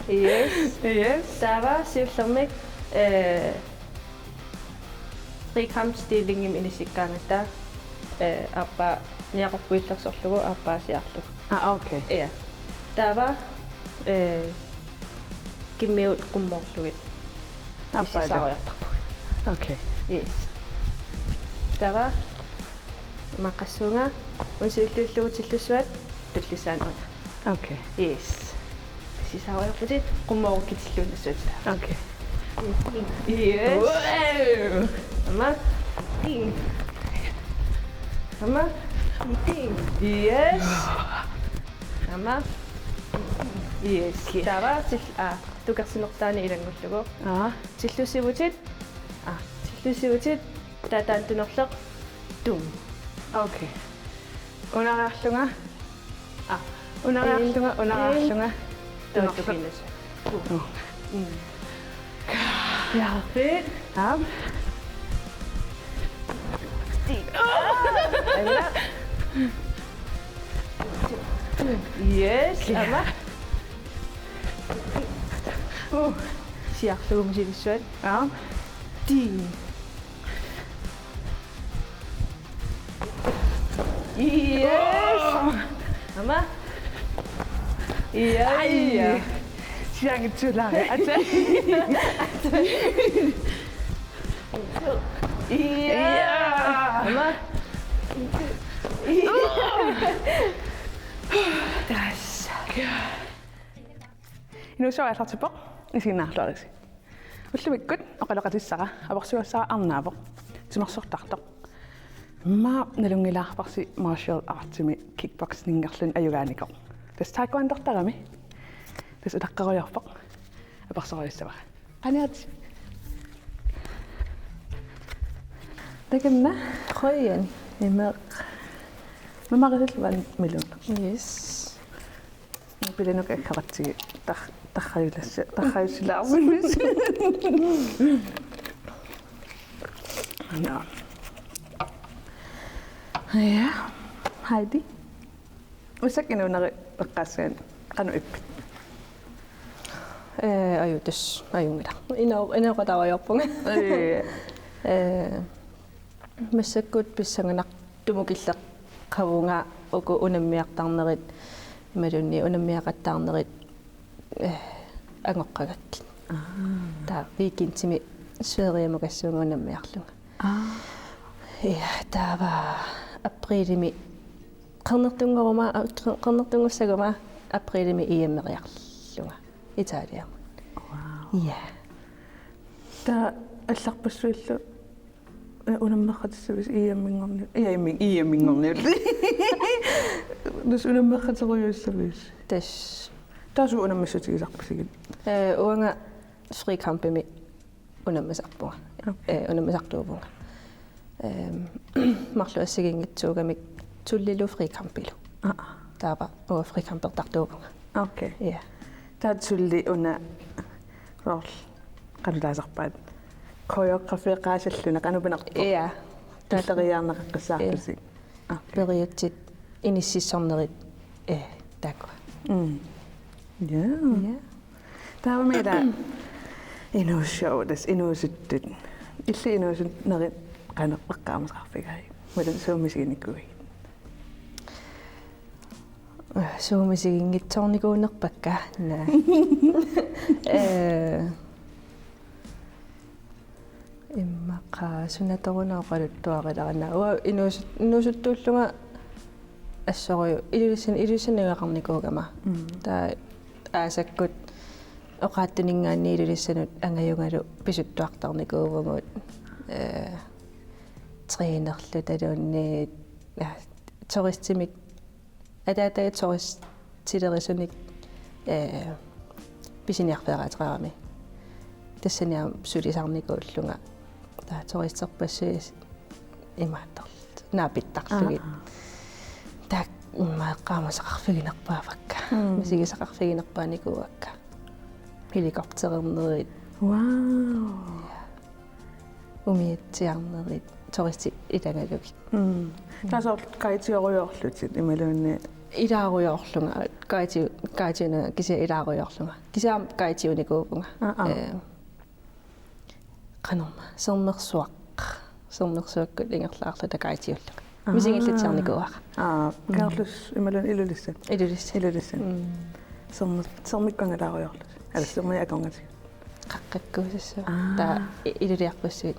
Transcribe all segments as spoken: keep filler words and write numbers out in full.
Yes. Yes. Taava siullermik eh, free cramp stillingimik inissikkaangatta eh, aappaa niaqorpuillersorlugu aappaa siarlugu. Ah, okay. Ja. Taava eh, kimmigut qummoorlugit. Aappaa. Issisaariartarpugut. Okay. Yes. Taava maqassuunga unsilluillugu tillussuat tullissaanut una. Okay. Yes. Issisaariarputit qummoorukkitilluinnassuutit. Okay. Yes. Wow. Aamma. Ding. Aamma. Ding. Yes. Aamma. Yes. Taava til a tukersinertaani ilanngullugu. Ah, Tillussivutit. Ah, tillussivutit. Taataantunerleq. Tum. Okay. Unariarlunga. Ah, unariarlunga, unariarlunga. Taatukinnus. Oh. Ja, fedt. Ah, Aamma. Yes, aamma. Uh, siarlugu misiliissuat. ah. Ding. Yes. Aamma. Ja. Ai. Siangitsulaari. Ata. Ja. Aamma. Tassa. Inuussuaq aallartippoq, isiginnaarluarisi. Ullumikkut oqaloqatissara aporsugassara arnaavoq. Timersortartoq. Immaqa nalunngilaarparsi martial artsimi kickboxingerluni ajugaanikoq. Tassa taekwondoortarami. Tassa utaqqerujoorpoq. Aporsorujussuara. Qaniat. Takanna. Qujan. Imeq. Mamarisillu vandmelon. Yes. Pilanuk akkaratsigit tar-, tarrajulassi-, tarrajussilaarsimis. Nå. Ja, Heidi. Massakkut inuuneri eqqaassagaanni qanoq ippit? Eh, ajutus, ajunngilaq. Ino-, inooqataarujoorpunga. Ee. Eh, massakkut pissanganartumut killeqavunga uku unammiartarnerit, imaluunniit unammiaqattaarnerit, eh, angoqqagakkit. Taava weekendimi Sverigemukassuunga unammiarlunga. Ja, taava aprilimi qernertunngoruma, au, qer-, qernertunngussaguma aprilimi E M-eriarlunga Italiamut. Wow. Ja. Taava allarpassuillu, eh, unammeqatissavisi E M-inngorniu-, E M-ing-, E M-inngorniulli. Tassa unammeqaterujussuavisi. Tassa. Taava suut unammissutigisarpisigit? Eh, uanga free campimi unammisarpunga. Okay. Eh, unammisartuuvunga. Ehm, marluk assigiinngitsuugamik tullilu free campilu. Aa. Taava uanga free campertartuuvunga. Okay. Ja. Taava tulli una roll qanutaasarpaat. Koreografereqaasalluna qanoq pinerpoq? Ja. Pilleriiaarneqaqqissaarpisi. Ja. Okay. Periutsit inississornerit, eh, taakku. Mm. Ja. Ja. Taavami ila inuusshow, tassa inuusuttut. Illit inuusunnerit qanoq eqqaamasaqarfigaat? Imaluunniit suut misiginikuuigit? Suut misiginngitsoornikuunerpakka. Naa. Eh, immaqa sunatoruna oqaluttuarilaarnanga. Uanga inuusut-, inuusuttuullunga assorujuk Ilulissani, Ilulissani najugaqarnikuugama. Mm. Taava aasakkut oqaatsininngaanniit Ilulissanut angajungalu pisuttuartarnikuuvugut, eh, trænerlutaluunniit, ja, turistimik, ataataga turistilerisunik, eh, pisiniarfeeraateqarami. Tassani aamma sulisarnikuullunga. Taava turisterpassuit imaattarl-, naapittarlugit. Aa. Taakku immaqa eqqaamasaqarfiginerpaavakka. Mm. Misigisaqarfiginerpaanikuuakka. Helikopterernerit. Wow. Umiatsiarnerit. Turistit ilagalugit. Mm. Taava soorlu guideorujoorlutit imaluunniit Ilaarujoorlunga, guide-, guideuna kisianni ilaarujoorlunga. Kisianni guideunikuuvunga. Aa, aa. Ee, qanormaa, sermersuaq. Sermersuakkut ingerlaarluta guideullunga. Aa. Misigillitsiarnikuuara. Aa, mm. Kangerlus imaluunniit Ilulissat. Ilulissat. Ilulissat. Mm. Sermi-, sermikkut angalaarujoorlusi. Ala sermiat akornatigut. Qaqqakkuusassuaq. Aa. Taava i-, iluliarpassuit.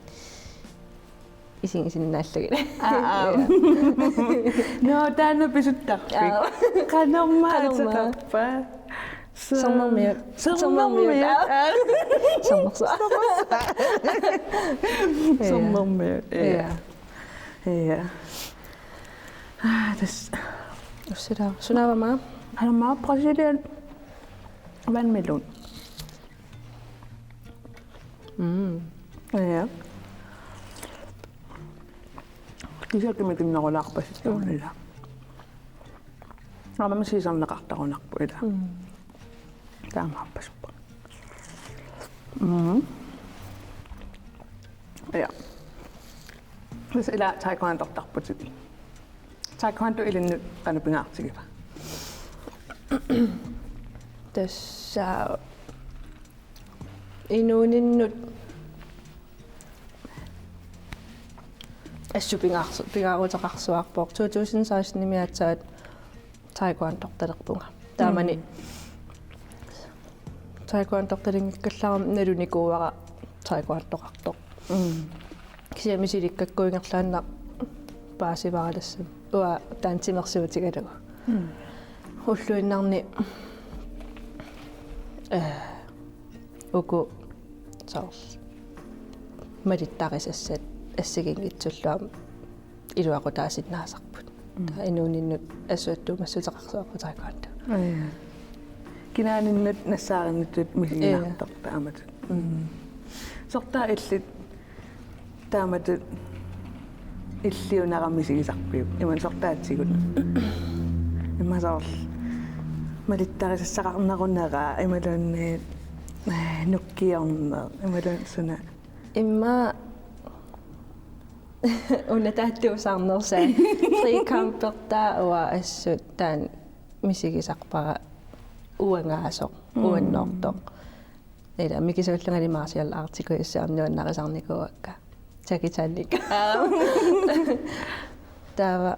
Isin-, isinnaallugit. Aa, aa. Nå, taanna pisuttarpit. Aa. Qanormaa. Qanormaa ateqarpa? Sa-, sermermiut. Sermermiut. Sermermiut. Aa. Sermersuaq. Sermersuaq. Ja. Sermermiut. Ja. Ja. Ja. Aa, tassa. Ussila. Sunaava aamma? Aamma Brasilian vandmelon. Mm. Ja. Kisianni mikinnerulaarpasittornila. Aamma siisarneqartarunarpoq ila. Mm. Taamaappassuppa. Mm. Ja. Tassa ila taekwondortarputit. Taekwondo ilinnut qanoq pingaartigiva? Tassa inuuninnut assut pingaarsu-, pingaaruteqarsuarpoq. To tusind seksten-imi aatsaat taekwondortalerpunga. Taamani. Mm. Taekwondortalinngikkallarama nalunikuuara taekwondoqartoq. Mm. Kisianni misilikkakku ingerlaannaq paasivara tassami. Uanga taanna timersuutigalugu. Mm. Ulluinnarni, eh, uku soorlu malittarisassat assigiinngitsullu aamma iluaqutaasinnaasarput. Mm. Taava inuuninnut assut attuumassuteqarsuarput taekwondo. Aa, ja. Kinaaninnut nassaarinnitut misiginartarput. Ja. Taamatut. Mm. Sortaa illit taamatut illiunera misigisarpiuk? Imaluunniit sortaatigut. Immaqa soorlu malittarisassaqarnerunera imaluunniit, eh, nukkiorneq imaluunniit suna. Immaqa una taattuusaarnersaa. Free campertaa uanga assut taanna misigisarpara uangaasoq, mm, uannoortoq. Ila mikisuullungali martial arts-ikujussuarnik nuannarisarnikuuakka. Jackie Chanik. Taava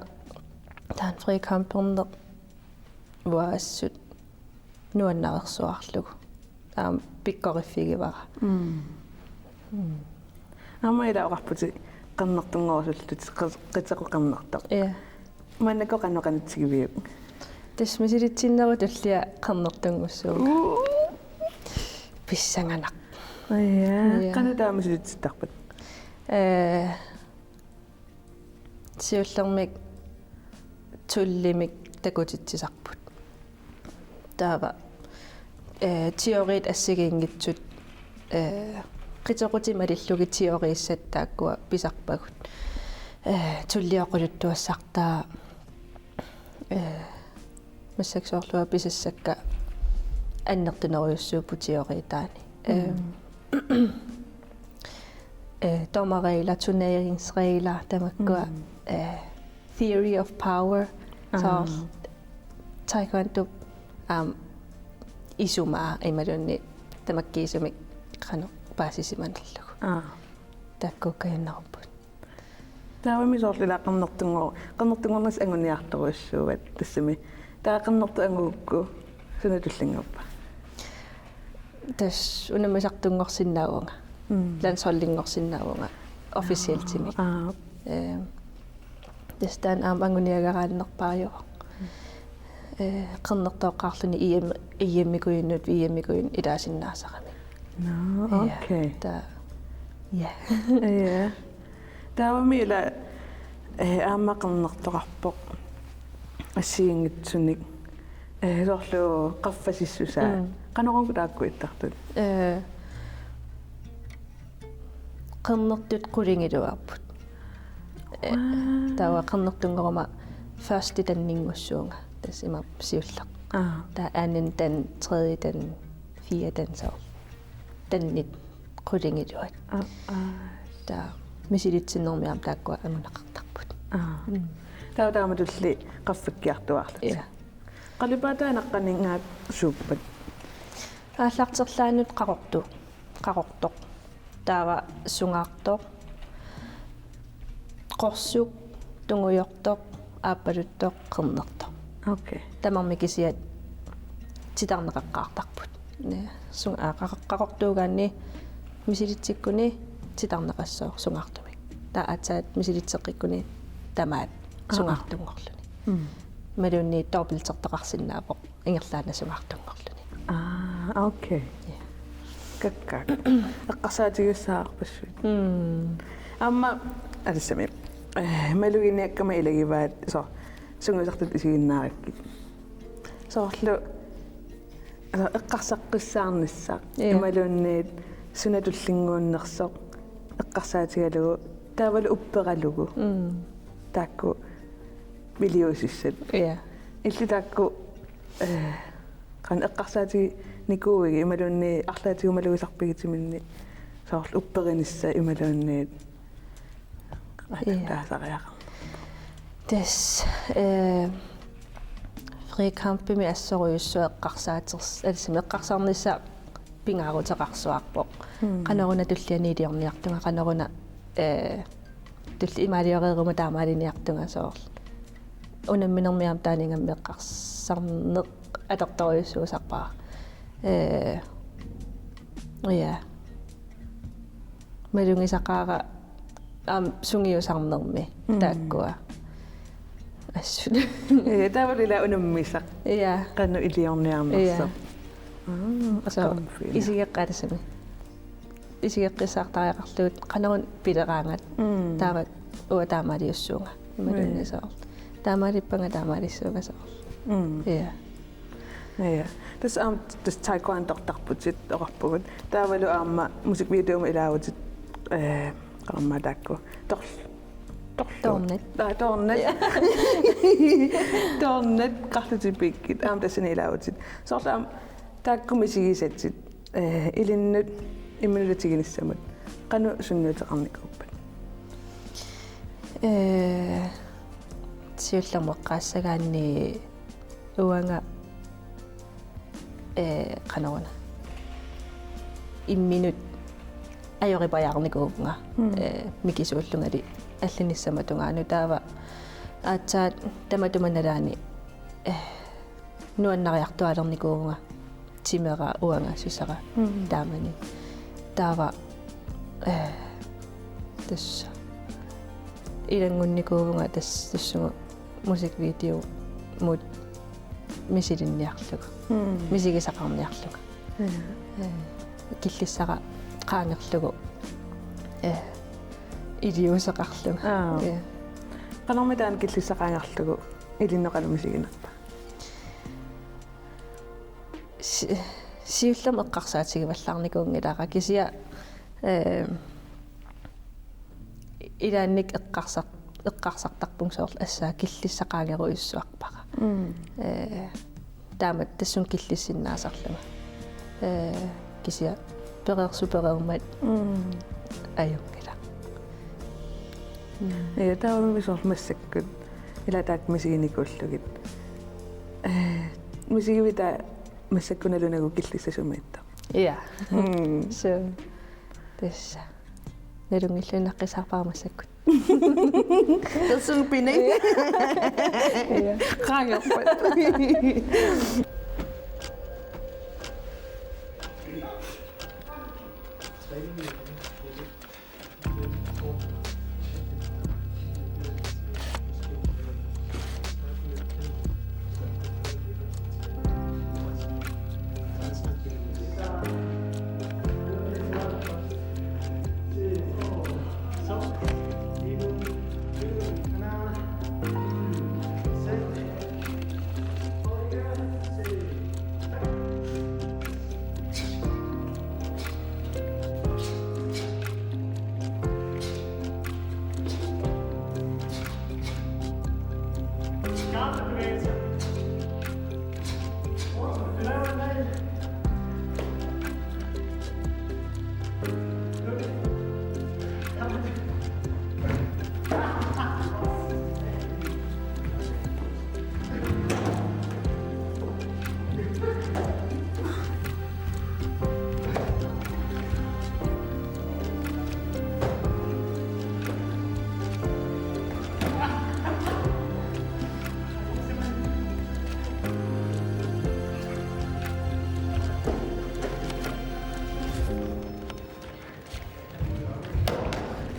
taanna free camperneq uanga assut nuannareersuarlugu. Aamma pikkoriffigivara. Mm. Mm. Aamma ila oqarputit qernertunngorusullutit qe-, qiteqoq qernertoq. Ja. Maannakkut qanoq qanitsigiviuk? Tassa misilitsinnerup tullia qernertunngussuunga. Uu. Pissanganaq. Ja. Ja. Qanoq taava misilitsittarpat? Eh, siullermik tullimik takutitsisarput. Taava, eh, teoriit assigiinngitsut, eh, qitequtit malillugit teoriissat taakkua pisarpagut. Eh, tullia oqaluttuassartaa, eh, massakkut soorlu uanga pisassakka annertunerujussuupput teoriitaani. Mm. Eh, eh, dommerregler, turneringsregler, tamakkua, mm, eh, theory of power, aa, soorlu taekwondo, aamma isumaa imaluunniit tamakkiisumik qanoq paasisimanerlugu. Aa. Taakkuukkajunnarupput. Taavami soorlu ila qernertunngo-, qernertunngornissaq anguniartorujussuuvat tassami. Taava qernertoq angugukku suna tullinnguuppa? Tassa unammisartunngorsinnaavunga. Mm. Landsholdinngorsinnaavunga officieltimik. Aa, aa. Ehm, tassa taanna aamma anguniagaraannerpaajuvoq. Mm. Eh, qernertooqqaarluni E M, E M-ikujunnut, V M-ikujunnut ilaasinnaasarami. Nå, ja, okay. Taava, ja. Ja. Taavami ila, eh, aamma qernertoqarpoq assigiinngitsunik. Eh, soorlu qaffasissusaa. Mm. Qanoruna taakku ittartut? Eh, qernertut qulingiluaarput. Eh, wow, taava qernertunngoruma første danninngussuunga. Tassa imaappoq siulleq. Aa. Taava anden dan, tredje dan, fjerde dan soorlu. Dannit qulingiluat. Aa, aa. Taava misilitsinnermi aamma taakkua anguneqartarput. Aa. Mm. Taava taamatulli qaffakkiartuaarlutit. Ja. Qalipaataa naqqaninngaat suuppat? Aallarterlaannut qaqortu-, qaqortoq. Taava sungaartoq. Qorsuk, tungujortoq, aappaluttoq, qernertoq. Okay. Tamarmik kisiat titarneqaqqaartarput. Ne, sun-, aa, qaqa-, qaqortuugaanni misilitsikkuni titarneqassooq sungaartumik. Taava aatsaat misilitseqqikkuni tamaat Aa. sungaartunngorluni. Mm. Imaluunniit dobbeltertoqarsinnaavoq ingerlaannaq sungaartunngorluni. Aa, okay. Ja. Kakkaak. Eqqarsaatigissaarpassuit. Mm. Aamma aliasami. Eh, maluginiakkama ilagivaat so sungiusartut isiginnaarakkit. Soorlu, altså, eqqarsaqqissaarnissaq. Ja. Imaluunniit suna tullinnguunnersoq eqqarsaatigalugu taavalu upperalugu. Mm. Taakku iliuusissat. Ja. Illit taakku, eh, qanoq eqqarsaatiginikuuigit imaluunniit arlaatigut malugisarpigitiminni soorlu upperinissaq imaluunniit Ja. Taasariaqarpoq. Tassa, eh, Frikampimi assorujussuaq eqqarsaaters-, aliasami eqqarsarnissaq pingaaruteqarsuarpoq. Mm. Qanoruna tulliani iliorniartunga, qanoruna, eh, tulli imaalioreeruma taamaaliniartunga soorlu. Unamminermi aamma taaniingammi eqqarsarneq atortorujussuusarpara. Eh, ja. Malugisaqaara aamma sungiusarnermi Mm. taakkua. Assut. Ja, taavalu ila unammisaq. Ja. Qanoq iliorniarnersoq. Ja. Mm, so, aqqamfiina. Isigeqqat aliasami. Isigeqqissaartariaqarlugit qanoruna pileraangat. Mm. Taava uanga taamaaliussuunga. Imaluunniit Mm. soorlu. Taamaalippanga taamaalissuunga soorlu. Mm. Ja. Ja. Tassa aamma tassa taekwondoortarputit oqarpugut. Taavalu aamma musikvideomut ilaavutit, eh, qanormaa taakku. Tor-, torlu-, Toornat. Aa, toornat. Ja. Toornat, qarlutit pikkit. Aamma tassani ilaavutit. Soorlu aamma taakku misigisatit, eh, ilinnut imminut tigussaammat. Qanoq sunniuteqarnikuuppat? Eh, siullermik eqqaassagaanni uanga, eh, qanoruna. Imminut ajoripajaarnikuuvunga, Mm. eh, mikisuullungali allanissama tungaanut taava aatsaat tamatuma nalaani, eh, nuannariartuaalernikuuvunga timera uanga susara Mm. taamani. Taava, eh, tassa ilanngunnikuuvunga tassa tassunga musikvideomut misilinniarlugu. Mm. Misigisaqarniarlugu. Ja. Eh, killissara qaangerlugu. Eh, iliuuseqarlunga. Aa. Ja. Qanormi taanna killissaq qaangerlugu ilinnut qanoq misiginerpa? Si-, siullermik eqqarsaatigivallaarnikuunngilara kisianni, eh, ilaannik eqqarsar-, eqqarsartarpunga soorlu assaa killissaq qaangerujussuarpara. Mm. Eh, taamatut tassunga killissinnaasarlunga. Eh, kisianni pereersoq pereermat Mm. ajunngilaq. Mm. Ja, taavami soorlu massakkut. Ila taakku misiginikuullugit. Eh, misigivit taava massakkut nalunagu killissasumiittoq? Ja. Mm. So, tassa. Nalunngilluinnaqqissaarpara massakkut. Tassunga pineq. Ja. Qaangerpat.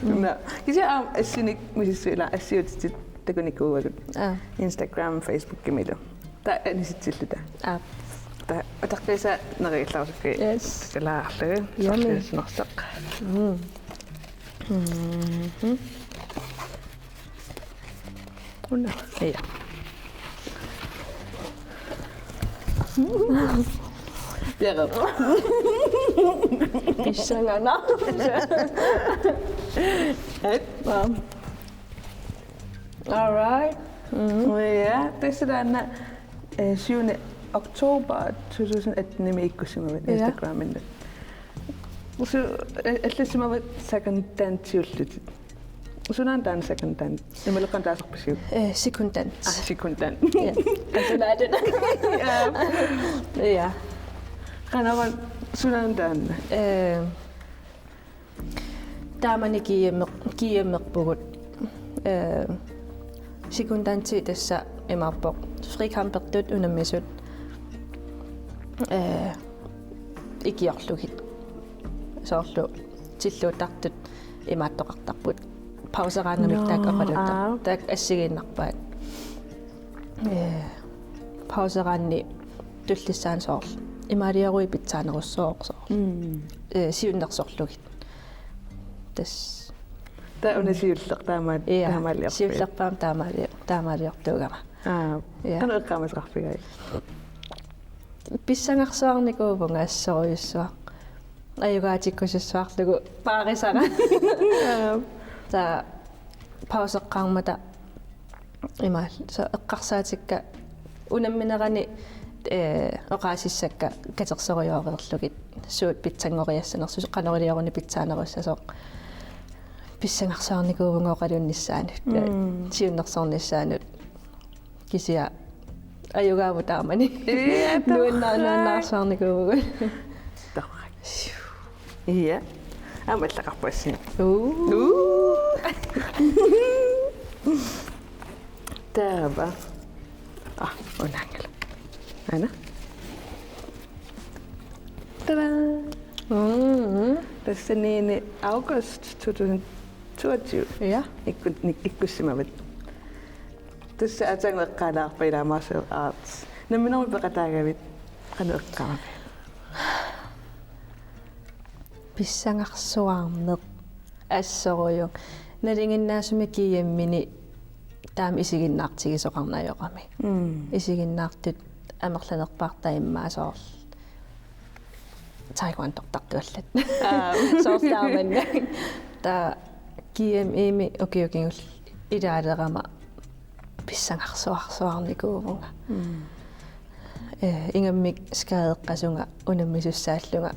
Una, kisianni aamma assinik misissuilaa assiutitit takunikuuagut. Aa. Instagram, Facebookimilu. Taava anisitsilluta. Aa. Taava utaqqiisaaneriillaarsukkit. Yes. Kalaarlu. Yummy. Sorliussinersoq. Mm. Mhm. Una. Ja. Bjerre. Pissanganaq. All right. Mm. Ja, tassa taanna, eh, syvende oktober to tusind atten-imi ikkussimavit. Ja. Instagramimi. Su, eh, allassimavit sekundanttiullutit. Sunaana taanna sekundant? Imaluunniit qanoq taasarpisiuk? Eh, sekundant. Ah, sekundant. Ja. Aa, sunaana. Ja. Ja. Qanoq, sunaana taanna? Eh, taamani GM-er-, GM-erpugut. Eh, sekundanti tassa imaappoq fricampertut unammisut, eh, ikiorlugit. Soorlu tilluuttartut imaattoqartarput. Pauseraangamik. Nå, taakku oqaluttarput. Aa. Taakku assigiinnarpaat. Eh, pauseraanni tullissaani soorlu imaalioruit pitsaanerussooq soorlu. Mm. Eh, siunnersorlugit. Tassa. Taava una siulleq taama-, ja, taamaaliorpit? Siullerpaamik taamaali-, taamaaliortuugama. Aa, ja. Qanoq eqqaamasaqarfigaat? Pissangarsuarnikuuvunga assorujussuaq. Ajugaatikkussuarlugu paarisara. Taava pauseqqaarmata imaal-, soorlu eqqarsaatikka unamminerani, eh, oqaasissakka katersorujooreerlugit suut pitsanngoriassanersut, qanoq iliorluni pitsaanerussasoq. Pissangarsuarnikuuvunga oqalunnissaanut. Mm. Siunnersornissaanut. Kisianni ajugaavoq taamani. Ja, torrak. Nuannaar-, nuannaarsuarnikuuvugut. Torrak. Ja. Aamma allaqarpoq assut. Uu. Uu. Taava. Ah, unaanngilaq. Aana. Tada! Mm. Tassa niende august to tusind toogtyve. Ja. Ikku-, ni-, ikkussimavit. Tassa aatsaannguaq eqqaalaarpat ilaa martial arts. Namminermi peqataagavit qanoq eqqaamavit? Pissangarsuarneq assorujuk. Nalinginnaasumik GM-ini taama isiginnaartigisoqarneq ajorami. Mm. Isiginnaartut amerlanerpaartaat immaqa soorlu taekwondortartut allat. Aa. Soorlu taamani. Taava GM-imi ukiut kingulliit ilaalerama pissangarsuarsuarnikuuvunga. Mm. Eh, ingammik skadeqqasunga unammisussaallunga,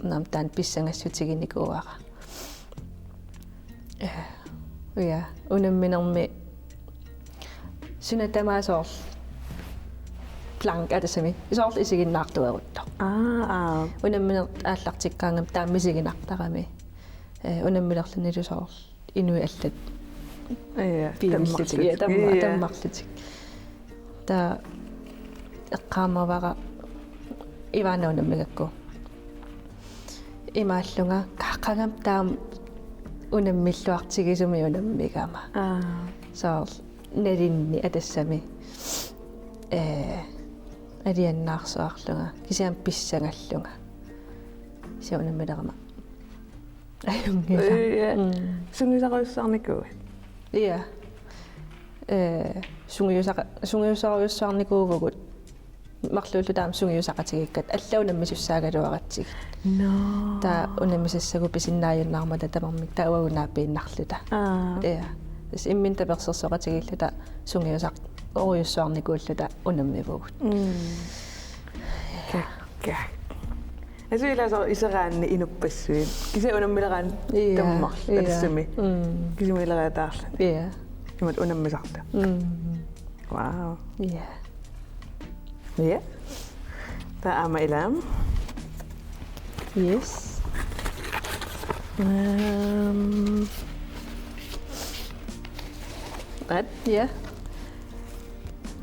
naamik taanna pissangassutiginikuuara. Eh, ja, unamminermi suna tamaat soorlu blank, aa, tassami. Soorlu isiginnaartueruttoq. Aa, aa. Unammineq aallartikkaangami taama isiginnaartarami. Eh, unammilerlunilu soorlu inuit allat. Ja, piumillutik. Ja, tammarlutik. Tamma-, ja, tammarlutik. Taava eqqaamavara Ivana unammigakku. Imaallunga qaaqqagami taama unammilluartigisumik unammigama. Aa. Soorlu nalinni, aa, tassami. Eh, alianaarsuarlunga. Kisianni pissangallunga. Kisianni unammilerama ajunngilaq. Ja. Mm. Sungiusarujussuarnikuuit? Ja. Eh, sungiusaqa-, sungiusarujussuarnikuuvugut. Marluulluta aamma sungiusaqatigiikkatta allat unammisussaagaluaratsigit. Nå. Taava unammisassagut pisinnaajunnaarmata tamarmik taava uagut naapinneqarluta. Aa. Ja. Tassa imminut tapersersoqatigiilluta sungiusarujussuarnikuulluta unammivugut. Mm. Kakkaak. Assut ilaa soorlu iseraanni inuppassuit. Kisianni unammileraanni, ja, tammarl-, ja, tassami. Mm. Kisimiileriataarluni. Ja. Imatut unammisartut. Mm. Wow. Ja. Ja. Taava aamma ilaa. Yes. Ehm. At? Ja.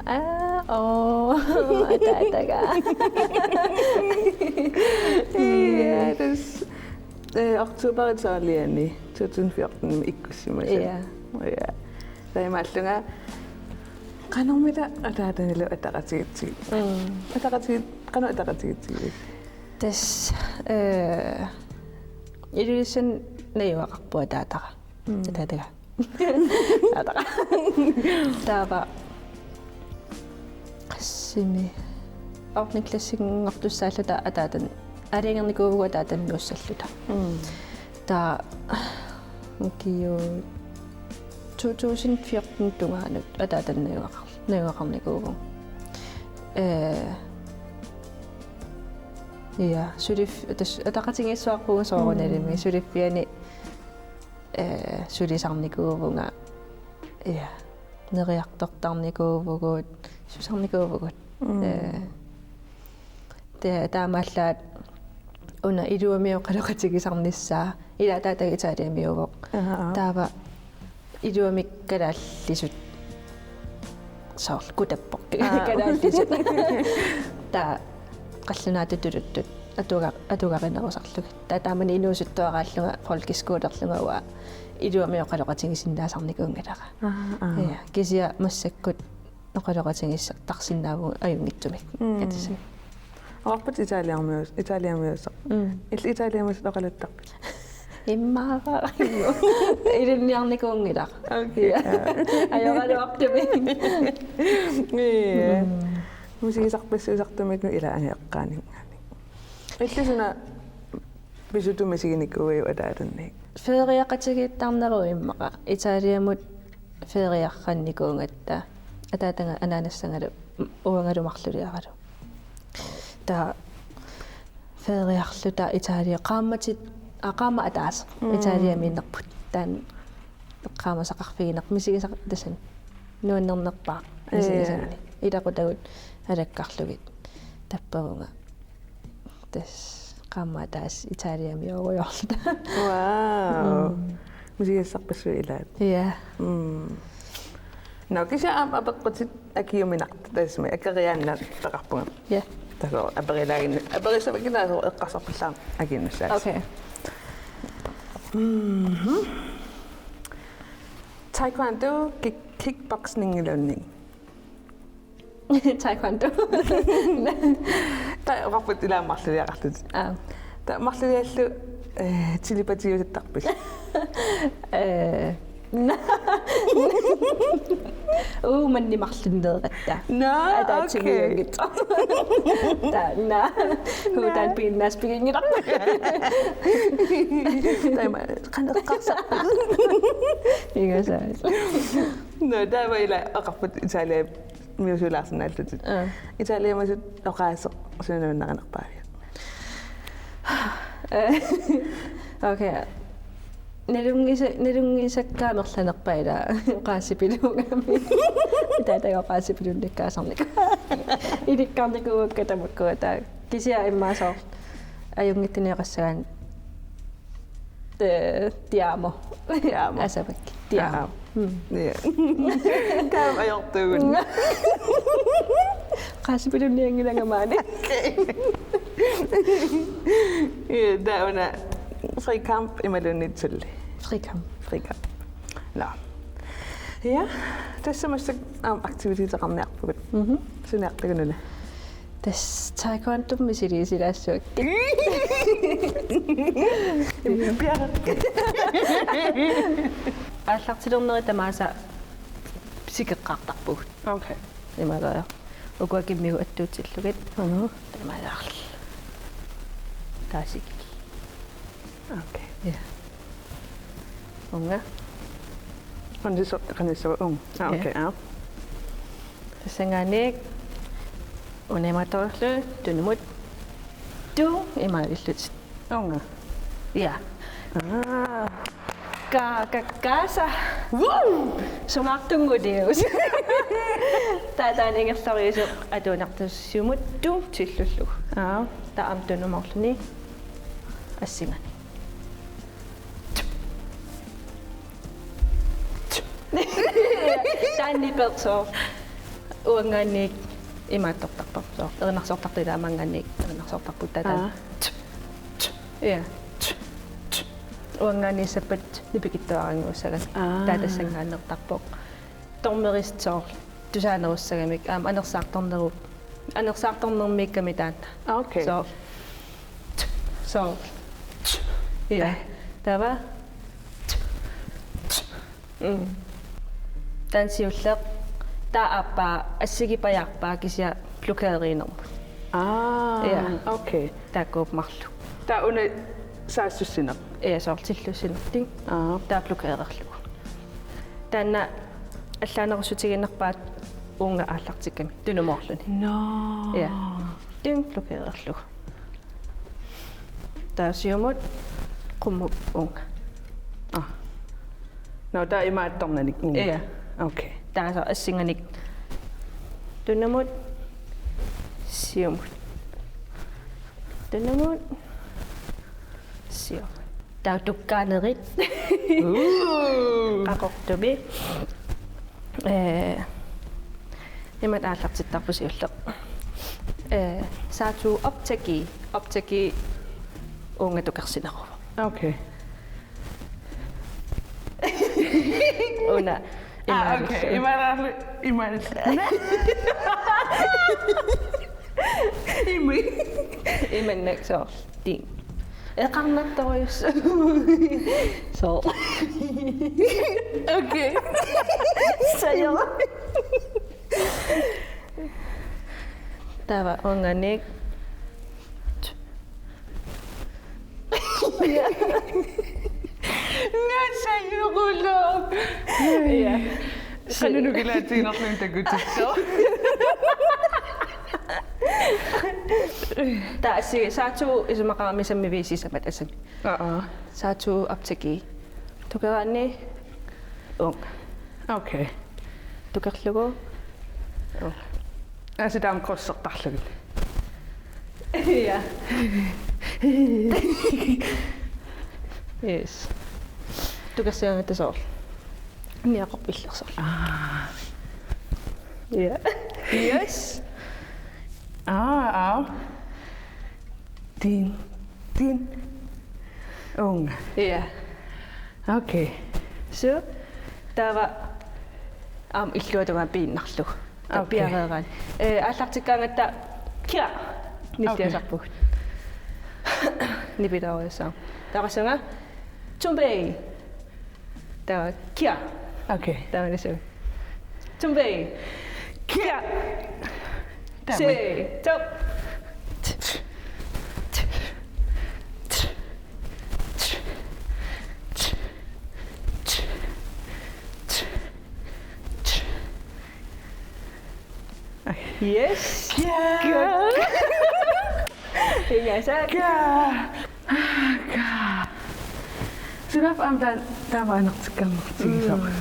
Aa, oo. Ataataga. Ja, tassa. Eh, oktoberip tolvianni to tusind fjorten ikkussimasut. Ja. Ja. Taamaallunga qanormita ataatanilu ataqatigiitsigit. Mm. Ataqatigiit-, qanoq ataqatigiitsigit? Tassa, eh, Ilulissani najugaqarpoq ataataga. Mm. Ataataga. Ataataga. Taava. Qassimi. Ottende klassinngortussaalluta ataatan-, aalajangernikuuvugut ataatannut nuussalluta. Mm. Taava ukiut to tusind fjorten tungaanut ataatannut najugaqar-, najugaqarnikuuvugut. Eh, ja, sulif-, tassa ataqatigiissuarpugut soorunalimi, mm, suliffiani, eh, sulisarnikuuvunga, ja, neriartortarnikuuvugut, susarnikuuvugut. Mm. Eh, ta-, taamaallaat una iluamik oqaloqatigisarnissaa, ila ataataga Italiamiuuvoq. Aha. Taava iluamik kalaallisut soorlu kutappoq. Aa. Kalaallisut. Taava qallunaatut tuluttut atuga-, atugarinerusarlugit. Taava taamani inuusuttuaraallunga folkeskolerlunga uanga iluamik oqaloqatigisinnaasarnikuunngilanga. Aa, aa. Ja, kisianni massakkut oqaloqatigiissarsinnaavugut ajunngitsumik. Mm. Atisani. Oqarputit italiamius-, italiamiusoq. Mm. Illit italiamiusutut oqaluttarpit? Immaqa. Ilinniarnikuunngilaq. Okay. Ja. Ajoraluartumik. Ja. Mm. Misigisarpassuusartumik ila angajoqqaaninngaanniit. Illit suna pisutut misiginikuuiuk ataatanniit? Feriaqatigiittarneruvoq immaqa. Italiamut feriarnikuugatta. Ataataga anaanassangalu uangalu marluliaralu. Taava feriarluta Italia qaammatit, aa, qaammat ataaseq. Mm. Italiamiinnerput. Taanna eqqaamasaqarfigineq misigisaq tassani. Nuannernerpaaq. Ja. Misigisanni. Ilaqutagut alakkarlugit tappavunga. Tassa qaammat ataaseq Italiamiuugaluarluta. Wow. Mm. Misigisarpassuit ilaat. Ja. Mm. Nå, kisianni aamma apeqqutit akiuminartut tassami akeriaannaq peqarpunga. Ja. Tassa aperilaaginna-, aperissavakkina soorlu eqqarsarpallaarneq akiinnassaasi. Okay. Mhm. Taekwondo, kick-, kickboxingiluunniit. Taekwondo. Taava oqarputit ila marluliaqarlutit. Aa. Taava marluliallu, eh, telepatiusattarpisi? Eh. Uu, manna marlunneeratta. Nå, ataatsimiigit. Okay. Taanna. Uu, taanna piginnaasat piginngilaq. Taama, qanoq eqqarsarpit? Ingasaas. Nå, taava ila oqarputit Italiamiusuulaarsinnaallutit. Aa. Italiamiusut oqaaseq suna nuannarinerpaaviuk? Eh, okay. Nalunngisa-, nalunngisakka amerlanerpaat ila oqaasipiluugami. Ataataga oqaasipilunnikkaasarnikuuvoq. Ilikkarnikuuakka tamakkua taava. Kisianni immaqa soorlu ajunngitsunik oqassagaanni Eh, ti amo. Ti amo. Asavak. Ti amo. Aa. Mm. Ja. Taama ajortugut. Oqaasipilunnianngilanga maani. Okay. Ja, taava una frikamp imaluunniit suli. Frikamp. Frikamp. Nå. Ja, tassa massakkut aamma aktiviteteqarniarpugut. Mhm. Suniartigununa. Tassa taekwondomi misiliisilaassuakkit. Pia. Aallartilernerit tamaasa sikeqqaartarpugut. Okay. Imaluunniit ukua kimmigut attuutillugit. Mhm. Tamaasa. Taava sikik. Okay. Ja. Uunga. Qanitsu-, qanitsuuvoq, uunga. Aa, ja. Okay, aa. Tassanngaanniit una imaattoreerlugu tunumut tuum imaalillutit. Uunga. Ja. Aa. Ka-, ka-, kaasa. Woo! Sungaartunngulius. Taava taanna ingerlariusoq atuinartussisumut tuum tillullugu. Aa. Taava aamma tunumoorluni. Assinganik. Taanna nipersoq. Uanngaanniit imaattortarpoq soorlu. Erinarsortartut ilaamaanngaanniit erinarsortarput taava. Aa. Ja. Uanngaanniit sappat nipikitsuarannguussagami. Aa. Taava tassanngaanneertarpoq. Dommerist soorlu tusaanerussagamik aamma anersaartorneru-, anersaartornermiikkami taanna. Aa, okay. Soorlu. Soorlu. Ja. Taava. Mm. Taanna siulleq taava aappaa assigipajaarpaa kisianni blokeriinermut. Aa, ja, okay. Taakkuupput marluk. Taava una saassussineq. Ja, soorlu tillussineq, ting. Aa. Taava blokererlugu. Taanna allaanerussutigiinnarpaat uunga aallartikkami tunumoorluni. Nå. Ja. Ting blokererlugu. Taava siumut qummut uunga. Aa. Nå, taava ima attornanik uunga. Ja. Okay. Taava soorlu assinganik tunumut siumut. Tunumut siumut. Taava tukkaanerit. Uu. Qaqortumi. Ee, imatut aallartittarput siulleq. Ee, saattu optagi, optagi uunga tukersineruvoq. Okay. Una. Aa, okay. Imaarlu-, imaarlu-, ima. Imannak soorlu. Ting. Eqarnartorujussuuvoq. Soorlu. Okay. Sajo. Taava uunganik. Ngasajorulor. Ja. Qanoq nukilaatiinerlun takutitsoq. Taava assi saattu isumaqarami sammiviit sisamat asami. Aa. Saattu optagi. Tukeraanni uunga. Okay. Tukerlugu uunga. Aasiit taama krydsertarlugit. Ja. Yes. Tukersigaangatta soorlu. Niaqorpillersoq. Aa. Ja. Yes. Aa, aa. Ting, ting. Uunga. Ja. Okay. Suu. Taava aamma illuatungaa piinnarlugu. Okay. Piareeraanni. Ee, aallartikkaangatta kia. Nilliasarpugut. Okay. Nipiloorujussuaq. Taava qassunga. Tumbei. Taava kia. Okay. Taava nisu. Tumbei. Kia. Taama. Se, to. Yes. Kia. Good. Ingasak. Kia. Kia. Sunaaffa aamma taa-, taama anartikkaannartigisoq. Mm.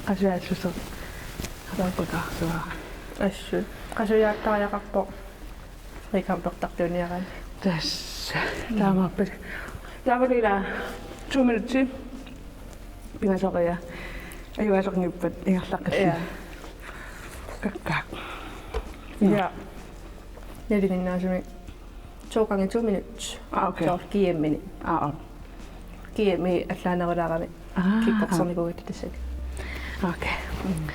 Qasujaassuseq. Atorpakaarsuara. Assut. Qasujaattariaqarpoq. Rikampertartuuniaraanni. Tassa. Taamaappas. Taavalu ila to minutsi. Pingasoria. Ajugaasaqanngippat ingerlaqqissaaq. Ja. Kakkaak. Ja. Nalinginnaasumik to gange to minut. Ah, okay. Soorlu G M-ini. Ah, ah. G M-i allaanerulaarami. Ah. Kickboxernikuugatta tassani. Okay. Mm.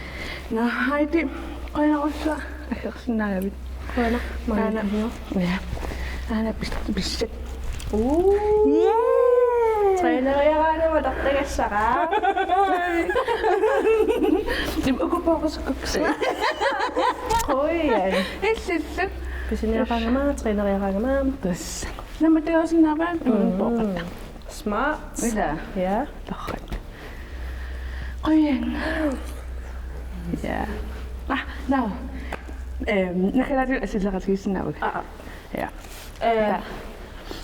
Nå, Heidi, qujanarsuaq aggersinnaagavit. Qujanaq, aana, maanna. Ja. Aana pis-, pissat. Uu. Yeah. Træneriaraangama tartagassara. Im uku poorusukkuksi. Qujan. Illissi. Pisiniaraangama, træneriaraangama. Tassa. Nammineq takusinnaavaat, mm, imun pooqatta. Smart. Ila. Ja. Torrak. Qujan. Ja. Ah, nå. Øhm, nakkalaatigut assiliaqatigiissinnaavakka. Ah, ah. Ja. Øh. Ja.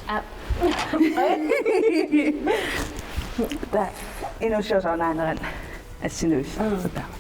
Ah. Taava inuussisoq soorunami assinuusoq. Mm. Taava.